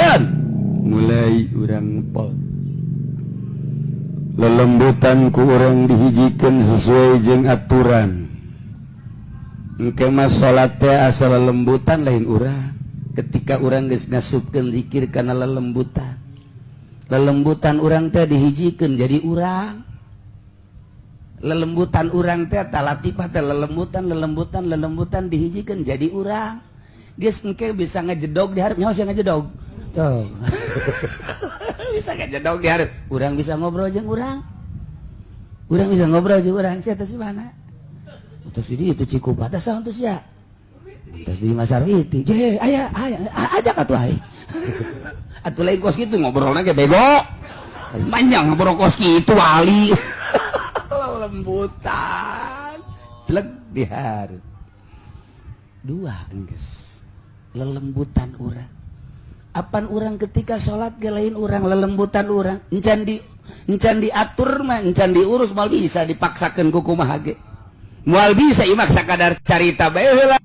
Action, mulai urang ngepol lelembutan ku urang dihijikan sesuai jeung aturan. Engke mah salat teh asal lelembutan lain urang. Ketika urang geus ngasupkeun zikir kana lelembutan, lelembutan urang teh dihijikeun jadi urang. Lelembutan urang teh talatifah teh lelembutan, lelembutan, lelembutan dihijikeun jadi urang. Geus, engke bisa ngejedog di hareup nyawa sia, ngejedog tuh, bisa ngejedog di hareup. Urang bisa ngobrol jeung urang, urang bisa ngobrol jeung urang. Sia teh mana terus di itu Cikupa teh saha terus ya? Terus di Masar itu je aya aya ajak atuh ai atuh. Lain kos kitu ngobrolna ge, bego, manjang ngobrol kos kitu. Wali lembutan jelek di hareup dua geus lelembutan urang. Apan urang ketika sholat ge lain urang, lelembutan urang. Encan diatur mah, encan diurus, moal bisa dipaksakeun ku kumaha ge, moal bisa. Ieu mah sakadar carita bae heula.